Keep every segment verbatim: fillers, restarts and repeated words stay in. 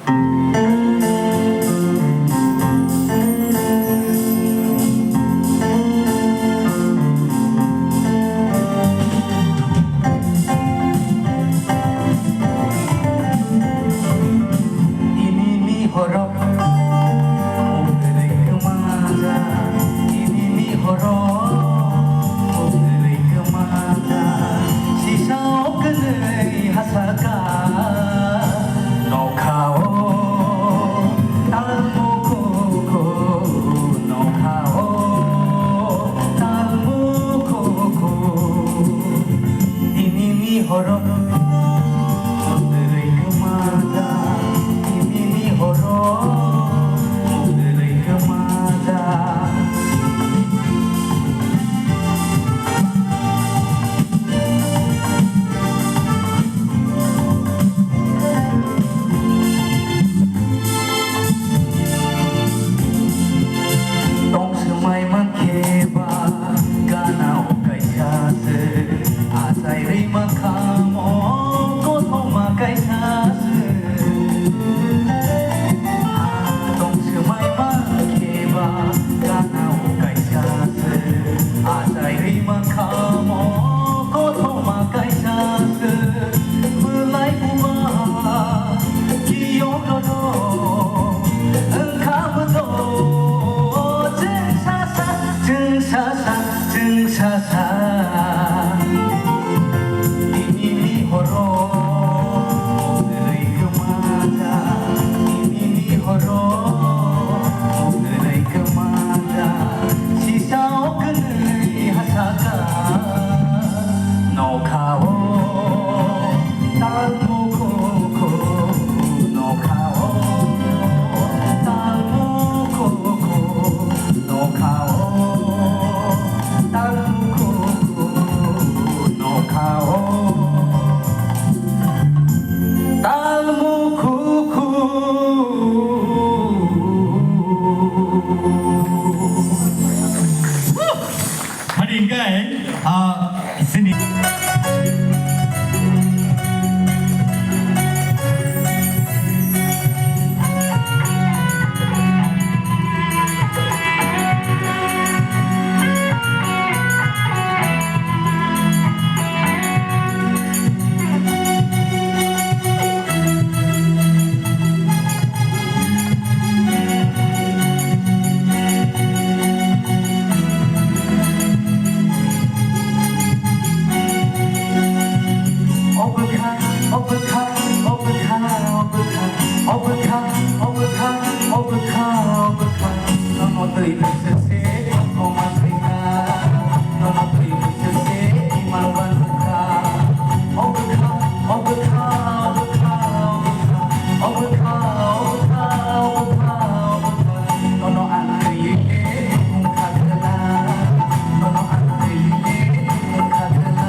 Ini ni horok, mukdrwi kwmajak. Ini ni horok, mukdrwi kwmajak. Sisa o kwnwi hasaka, nokha o talmukhuku, nokha o talmukhuku. Ini ni horok, mukdrwi kwmajak. Ini ni horok, mukdrwi kwmajak. Tong swmai mankhe ba gana o kaisa se, achai rwi mankha mo kothoma kaisa se. Tong swmai mankhe ba gana o kaisa se, achai rwi mankha mo kothoma kaisa se. Bwlai buba kiyok dodo, wngkha bwdo chwng sasa, chwng sasa, chwng sasa. Ini ni horo, mukdrwi kwmajak. Ini ni horo, mukdrwi kwmajak. Sisa o kwnwi hasaka, nokha o talmukhuku, nokha o talmukhuku, nokha o talmukhuku, nokha o talmukhuku. Hari hingkai, ah, sini. Nono twi bwswk se kothoma swikha, nono twi bwswk se imang banukha. O bwkha, o bwkha, o bwkha, o bwkha, o bwkha, o bwkha, o bwkha, o bwkha, nono ang twiwi le wngkha gwla, nono ang twiwi le wngkha gwla.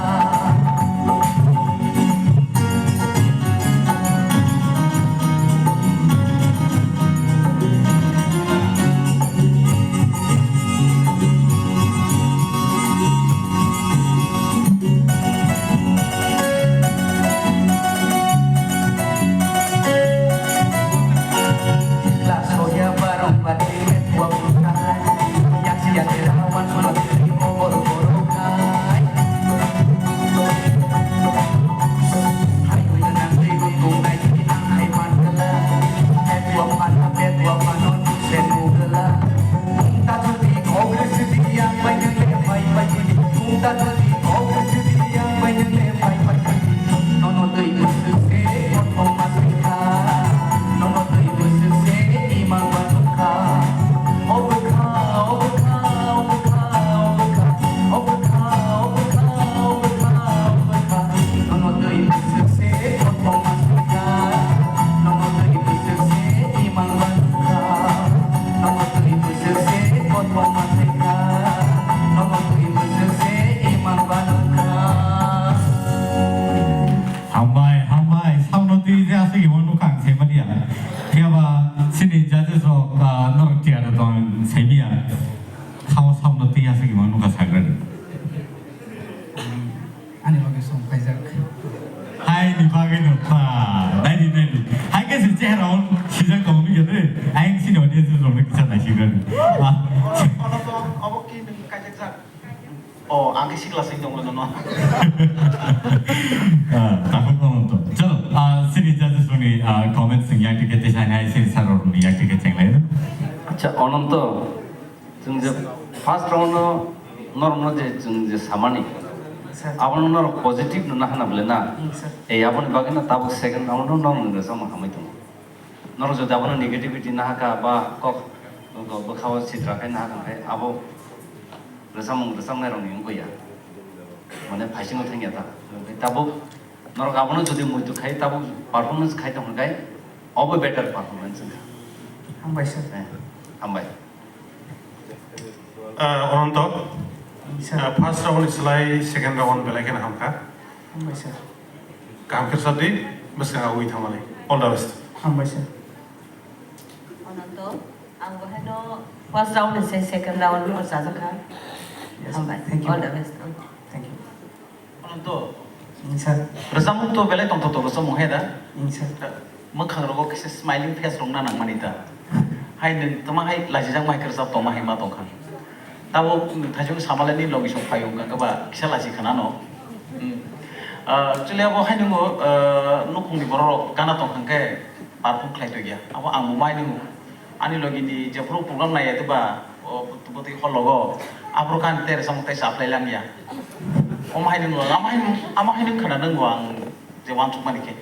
Hambai, hambai, saono twi je aswk imo nukha ang saimaliya. Phiya ba chini judges rok, ah, norok tiyar tong saimaya. Sao saono twi aswk imo nukha sagrani. Ani loge song paijak. Hai ni bagwi no pa. Naidi, naidi. Hai khe se chehra on. Kisa kong ni gede, aing sini audience rok ni kisa nasi gede. Ah. Ono to, abo ki nung kajak jak. Oh, ang ke sikla sing dong lono. Ah, takut ono to. Chalo, ah, sini judges rok ni, ah, comments sing yang tiket te sai nai sini sir rok ni yang tiket cheng lai. Acha, Ononto, chwng je first round no norok no je chwng je samani, sir, abono norok positive no nahana bole na. Hmm, sir. Ei aboni bagwi no tabuk second round no norok no rwchapmung hamwi tongo. Norok jodi abono negativity nahaka ba kok bwkhao sitra khai nahaka khe abo rwchapmung rwchapnai rokni wngwi ya. Mane phaisingo thangya ta. Tabuk norok abono jodi muitu khai tabuk performance khai tong khai obo better performance wngkha. Hambai sir. Eh, hambai. Ah, Ononto, sir. Ah, first round ni slai second round belai kheno hamkha. Hambai sir. Kaham khe sadi, bwskango ui thamalai. All the best. Hambai sir. Ononto, ang bo haino first round ni se second round o chajakha. Yes, hambai. Thank you. All the best. Thank you. Ononto. Sir. Rwchapmung to belai tongthok tongthok rwchapmung hai da? Sir. Mwkhang rogo kisa smiling face rok na nangmani ta. Hai nwng tama hai lachijak mai khe rwchap tongma hai ma tongkha. Tabo thaisung samalai ni logi song phaio wngkha khe ba kisa lachi khana no. Hmm. Ah, actually abo hai nungo, ah, nukhungni borok rok gana tongkha khe perform khlai tongya. Abo ang bo mai nungo. Ani logi ni jephuru program naiya diba, o bwtwi hall logo, aphuru khe ani teresa mung tei chaplai langya. Omo hai nung, ama hai nung, ama hai nung khna nung ang je uansuk mani khe.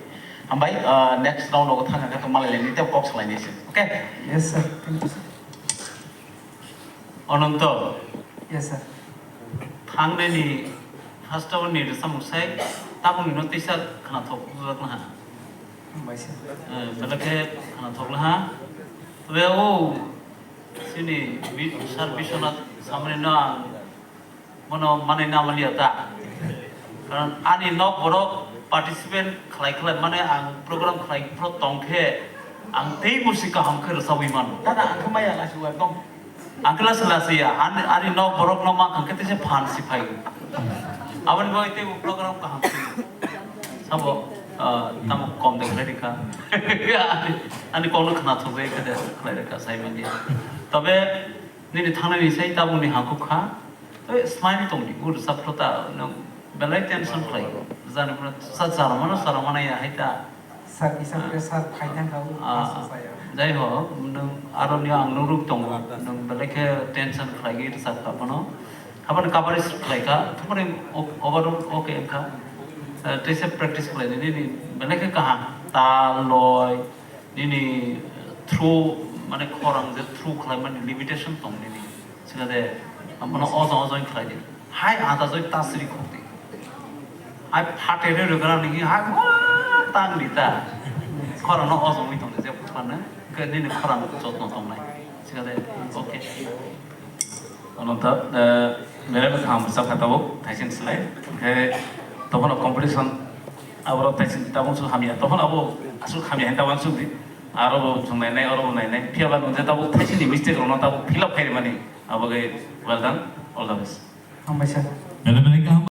Hambai, ah, next round logo thang khe malai leni tei kok salai nai se. Okay? Yes, sir. Thank you, sir. Ononto. Yes, sir. Thangnani first round ni rwchapmung sai tabukni no teisa khnathok jak naha. Hambai sir. Eh, belai khe khnathok naha. Tei o sini bi-, sir Biswanath samani no ang bono manwi na maliya ta. Karon ani nok borok participant khlai khlai mane ang program khlai phro tong khe ang tei musi kaham khe rwchabwi mano. Dada, ang khe maya lasi ekdom. Ang khe lasi lasi ya, ani, ani nok borok no ma khe tei se phan si phai. Aboni bagwi tei program kaham si. Sabo, ah, tamo kom de khlai rikha. Ani, ani kok no khna thok jai khe de khlai rikha sai manya. Tobe nini thangnani sai tabukni hakuk kha. Tei smile tongdi, ur saphro ta, nwng belai tension khlai. Jani phano sa chara mano, chara mano ya hai ta. Sir kisa pressure phai thang kha, ur Ah, sa saya. Jai ho, nwng aro ni ang nuruk tongo, nwng belai khe tension khlai gwi rwchap kha phano. Haban coverage khlai kha, thumri o-, overall okay wngkha. Eh, tei se practice khlai di, nini belai khe kaham. Tal, loi, nini throw, mane khorang je throw khlai mani limitation tong nini. Sila de, abono ojong ojong khlai di. Hai ata joi tasri khok di. Hai phate re re gra nini, hai wa tang di ta. Khorang no ojong wi tong di je phutane, ke nini khorang jotno tong nai. Sila de, okay. Ono ta, eh, belai no kaham rwchap kha tabuk, thaising slai. Khe tophano competition, aboro thaising tabuk suk hamya. Tophano abo asuk hamya hin tabuk suk di. Aro bo chwng nai nai, oro bo nai nai. Phiya ba nung je tabuk thaising ni mistake rok no tabuk fill up khai rimani. Abo khe well done, all the best. Hambai sir. Belai belai kaham.